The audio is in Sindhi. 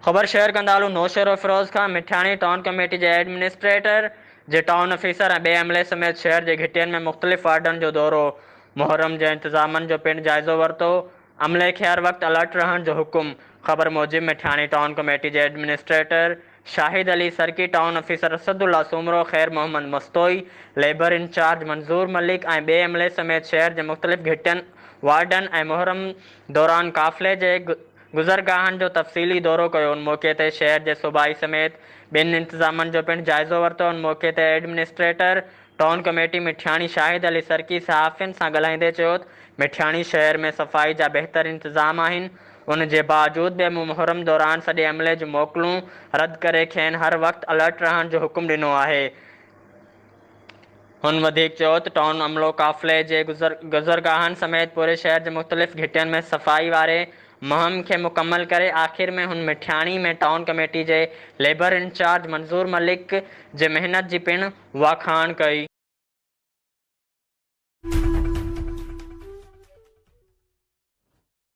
خبر شيئر ڪندا هلون نوشهروفيروز کان مٺياڻي ٽائون ڪميٽي جي ايڊمنسٽريٽر جي ٽائون آفيسر ۽ ٻئي عملي سميت شهر جي گهٽين ۾ مختلف وارڊن جو دورو محرم جي انتظامن جو پڻ جائزو ورتو عملي کي هر وقت الرٽ رهڻ جو حڪم خبر موجب مٺياڻي ٽائون ڪميٽي جي administrator Shahid Ali Sarki town officer Asadullah Soomro Khair Muhammad Mastoi labour incharge Manzoor Malik ۽ ٻئي عملي سميت شهر جي مختلف گهٽين وارڊن ۽ محرم دوران قافلي جي گذرگاهن جو تفصيلي دورو ڪيو ان موقعي تي شهر جي صوبائي سميت ٻين انتظامن جو پڻ جائزو ورتو ان موقعي تي administrator town committee Mithiani Shahid Ali Sarki صحافين سان ڳالهائيندي چيو ته مٺياڻي شهر ۾ صفائي جا بهتر انتظام آهن ان جي باوجود به مون محرم دوران سڄي عملي جون موڪلون رد ڪري کين هر وقت الرٽ رهڻ جو حڪم ڏنو آهي. هن وڌيڪ چيو ته ٽائون عملو قافلي جي گذرگاهن سميت پوري شهر جي مختلف گهٽين ۾ صفائي واري مهم کي مڪمل ڪري آخر ۾ هن مٺياڻي ۾ ٽائون ڪميٽي جي ليبر انچارج منظور ملڪ جي محنت جي پڻ واکاڻ ڪئي.